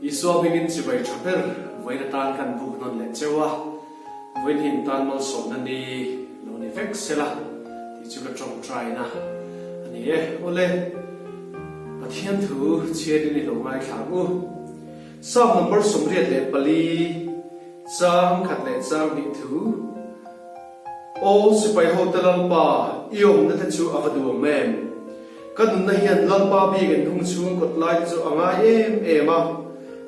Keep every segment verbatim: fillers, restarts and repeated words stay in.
Isua hmingin chibai ṭha ber, vawiin a tan kan buk nawn leh cheu a. Vawiin hin tan malsawmna ni lo ni vek sela, ti chu ka ṭawngṭaina a ni e. Awle, Pathian thu chhiar ni lo ngaithla u. Sam number sawmriet le pali, chang khat le chang hni thu. Aw sipai hote Lalpa, i awmna te chu a va duam em. Ka nunna hian Lalpa biak in hung chhung kawt lai te chu a ngai em em a.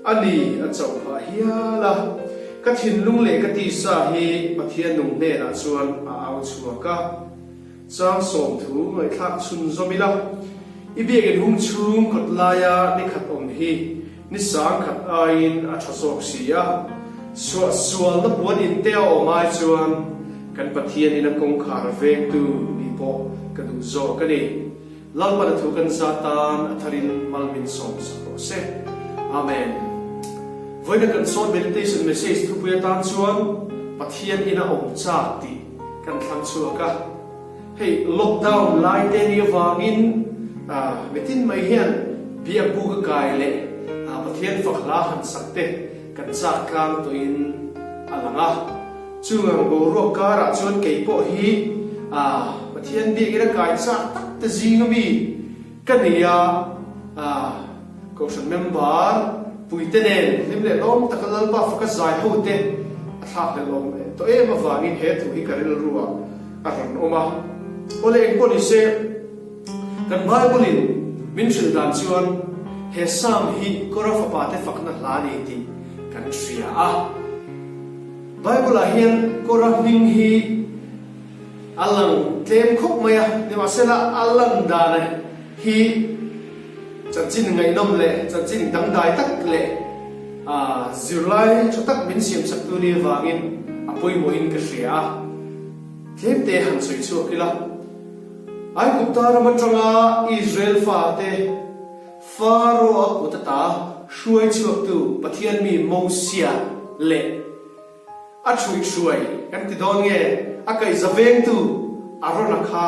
A ni a chauh phah hial a. Ka thinlung leh ka tisa hi Pathian nung hnenah chuan a au chhuak a. Chang sawm thu ngaihthlak chhunzawm ila. I biak in hung chhung kawt laia ni khat awm hi ni sang khat aiin a ṭha zawk si a. Suah sualna puan in te a awm ai chuan kan Pathian ina kawngkhar vengtu ni pawh ka duh zawk a ni. Lalpan a thu kan za tan a tharin mal min sawm sak rawh se. Amen. Vawiina kan sawm meditation message thupui atan chuan Pathian ina awm chak tih kan thlang chhuak a. Hei, lockdown lai te ni avangin, a, mitin mai hian biak buk a kai leh, a, Pathian fak hla han sak te kan chak tlang tawhin a lang a. Chungang boruak karah chuan kei pawh hi, a, Pathian biak ina kai chak tak te zing a mi ka ni a, a, Kohhran member puite nen hlim leh lawm taka Lalpa faka zai ho te a thlak leh lawm tawh em avangin he thu hi ka rilruah a rawn awm a. Awle, engpawh ni se, kan Bible-in min hrilh dan chuan he Sam hi Kora fapa te fakna hla ni tih kan hria a. Bible-ah hian Kora hming hi a lang tlem khawp mai a, nimahsela a lan dan hi chanchin ngaihnawm leh chanchin dangdai tak leh, a, zirlai ṭha tak min siam saktu ni avangin a pawimawhin ka hria a. Tlem te han sawi chhuak ila. Aigupta ram aṭanga Israel fate Pharaoh-a kut ata hruai chhuaktu Pathian mi Mosia leh a ṭhuihhruai kan ti dawn nge, a kaihza vengtu Arona kha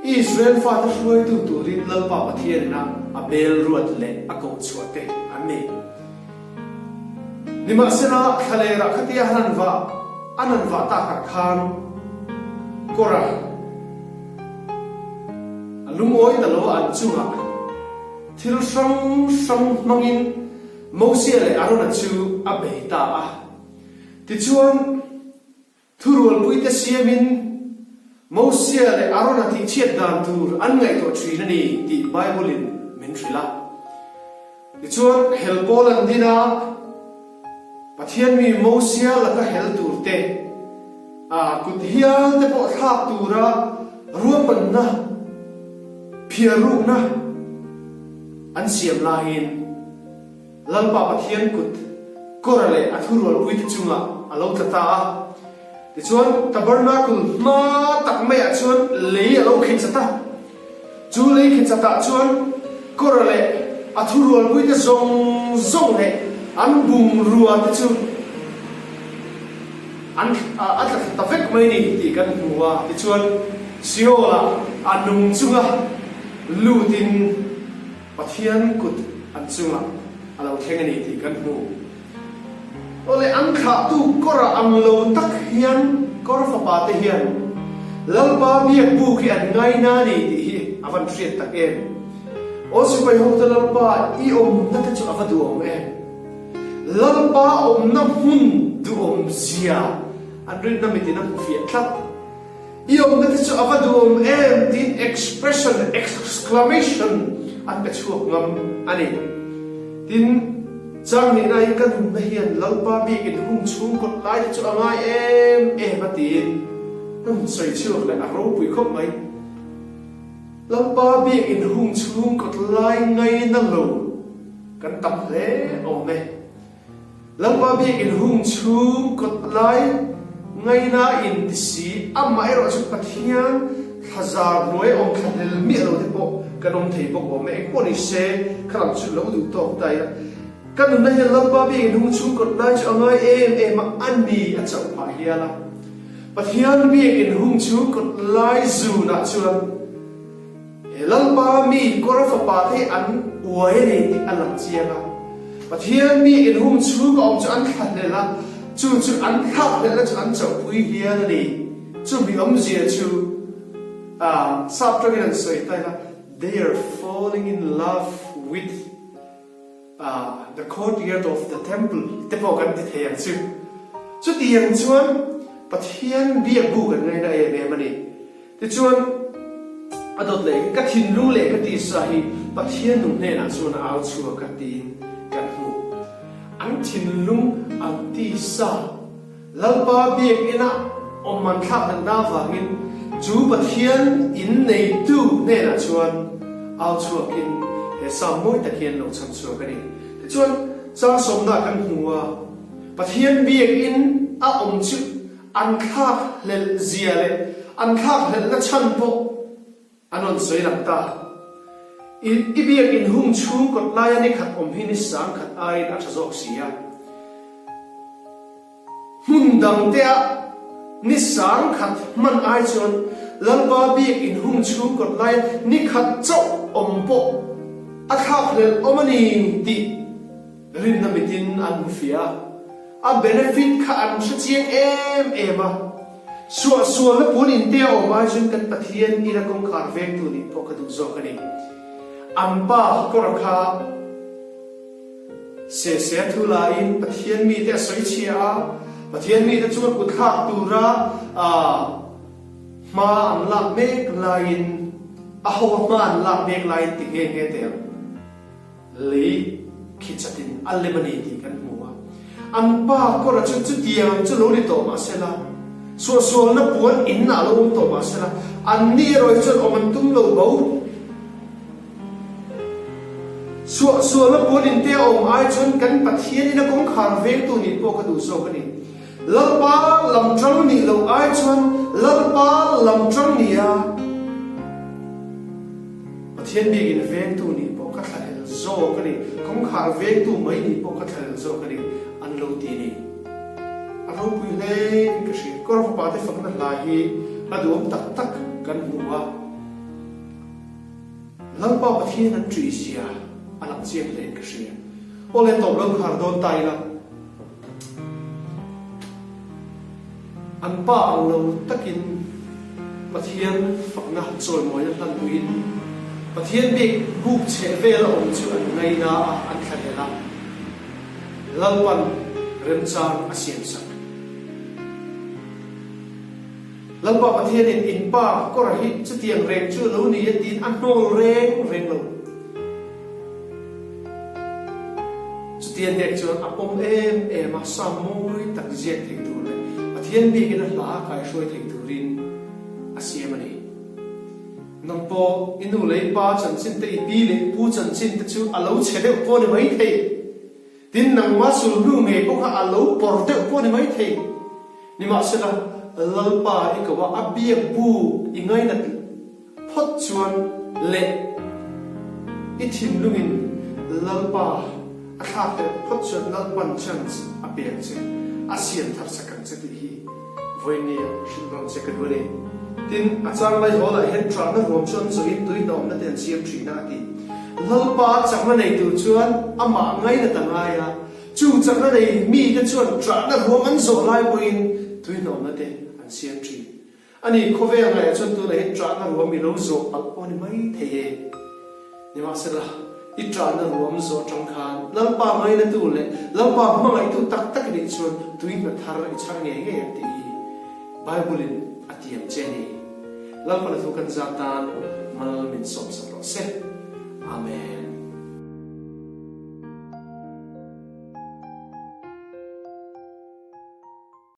Israel fate hruaitu turin Lalpa Pathian ina a bel ruat leh a ko chhuah te an ni. Nimahsela, thlalêrah khatia han vah, an han vah takah khan Kora a lungawi ta lo a, an chungah thil hrang hrang hmangin Mosia leh Arona chu a bei ta a. Tichuan, thurualpuite siamin Mosia leh Arona tihchhiat dan tur an ngaihtuah ṭhin a ni tih Bible-in min hrilh a. Tichuan, hel pawl an din a, Pathian mi Mosia laka hel tur te, a, kut hial te pawh thlak tura ruahmanna, phiarrukna an siam laiin, Lalpa Pathian kut Kora leh a thurualpuite chungah a lo tla ta a. Tichuan, tabernacle hma tak maiah chuan lei a lo khichat a. Chu lei khichatah chuan Kora leh a thurualpuite zawng zawng leh an bungrua te chu an, a, a tla ta vek mai ni tih kan hmu a. Tichuan, Sheol-a a nung chunga lutin Pathian kut an chungah a lo thleng a ni tih kan hmu. Awle, an thlahtu Kora ang lo tak hian, Kora fapate hian Lalpa biak buk hi an ngaina a ni tih hi a van hriat tak em. Aw sipai hote Lalpa, i awmna te chu a va duhawm em. Lalpa awmna hmun duhawm zia an rinna mitin a hmu fiah tlat. I awmna te chu a va duhawm em, tiin expression, exclamation an pe chhuak ngam a ni. Tin, chang hnihna hi ka nunna hian Lalpa biak in hung chhung kawt lai te chu a ngai em em a tiin, hun sawi chhuak leh a ropui khawp mai. Lalpa biak in hung chhung kawt lai ngaina lo kan tam hle awm e. Lalpa biak in hung chhung kawt lai ngaina in ti si, amaherawhchu Pathian thlazar hnuai awm thlahlel miah lo te pawh kan awm thei bawk awm e. Engpawh ni se, khalam chu lo duh tawk ta ila. Ka nunna hian Lalpa biak in hung chhung kawt lai chu a ngai em em a, a ni a chauh phah hial a. Pathian biak in hung chhung kawt lai zunah chuan, he Lalpa mi Kora fapate an buoi a nih ti a lang chieng a. Pathian mi in hung chhung a awm chu an thlahlel a, chu chu an thlahlelna chu an chauhpui hiel a nih. Chu mi awmzia chu, a, Saptuakin an sawi ta ila, they are falling in love with, a, the courtyard of the temple. Te pawh kan ti thei ang chu. Chutiang chuan Pathian biak bu kan ngaina em em a ni. Tichuan, a dawt leh, ka thinlung leh ka tisa hi Pathian hnung hnenah chuan a au chhuak a tiin kan hmu. An thinlung an tisa, Lalpa biak ina awm an thlahlelna avangin, chu Pathian in neitu hnenah chuan au chhuakin he Sam mawi tak hian lo chhan chhuak a ni. Tichuan, chang sawmna kan hmu a, Pathian biak in a awm chu an thlahlel zia leh an thlahlelna chhan pawh an rawn sawi lang ta. I, i biak in hung chhung kawt laia ni khat awm hi ni sang khat aiin a ṭha zawk si a. Hmun dangtea ni sang khat hman ai chuan Lalpa biak in hung chhung kawt laia ni khat chauh awm pawh a thlahlel awm a ni tih rinna mitin an hmu fie a. A benefit kha an hre chiang em em a. Suahsualna puan in te a awm ai chuan kan Pathian ina kawngkhar vengtu nih pawh ka duh zawk a ni. An pa Kora kha sese thu laiin Pathian mite a sawi chhia a, Pathian mite chunga kut thlak tura, a, hma an lak mek laiin, a ho hma an lak mek laiin ti nge nge tel. Lei khi chatin a lem a ni tih kan hmu a. An pa Kora chu chutiang chu lo ni tawh mah sela, suahsualna puan inah lo awm tawh mah sela, anni erawh chuan awm an tum lo bo. Suahsualna puan in te a awm ai chuan kan Pathian ina kawngkhar vengtu nih pawh ka duh zawk a ni. Lalpa lam ṭang nih lo ai chuan Lalpa lam ṭang nia Pathian biak in vengtu nih pawh ka thlahlel zawk a ni, kawngkhar vengtu mai nih pawh ka thlahlel zawk a ni, an lo ti a ni. A ropui hle ka hria, Kora fapa te fakna hla hi a duhawm tak tak kan hmu a. Lalpa Pathian an ṭih zia a lang chiang hle ka hria. Awle, tawp lo khar dawn ta ila. An pa ang lo takin Pathian fakna chawimawina hlan hnuin Pathian biak buk chheh vela awm chu an ngaina a, an thlahlel a. Lalpan remchang a siam sak. Lalpa Pathianin in pa Kora hi chutiang reng chu lo ni a tiin a hnawl reng reng lo. Chuti a nek chuan a pawm em em a, Sam mawi tak ziak thei tur leh Pathian biak ina hla a kaihruai thei turin a siam a ni. Nang pawh i nu leh i pa chanchin te, i pi leh pu chanchin te chu a lo chhe deuh pawh ni mai thei. Tin, nangma sulhnu ngei pawh kha a lo pawr deuh pawh ni mai thei. Nimahsela, Lalpa i ko a, a biak bu i ngaina phawt chuan leh i thinlungin Lalpa a thlak leh phawt chuan Lalpan chance a pek che, a siam thar sak ang che tih hi vawiina hrilh rawn che ka duh a ni. Tin, a chang lai hawlah hian ṭahna ruam chuan zawhin tuihnawmna te an siam ṭhin a ti. Lalpa chakna nei tur chuan amah ngaina ta ngai a, chu chakna nei mite chuan ṭahna ruam an zawh lai pawhin tuihnawmna te an siam ṭhin. A ni, khawvel ngaiah chuan tunah hian ṭahna ruam i lo zawh palh pawh ni mai thei e. Nimahsela, i ṭahna ruam zawh ṭang khan Lalpa ngainatu leh Lalpa hmangaihtu tak tak i nih chuan tuihnawm thar i chhar ngei ngei ang tih hi Bible-in a tiam che a ni. Lalpan a thu kan zat tan mal min sawmsak rawh se. Amen.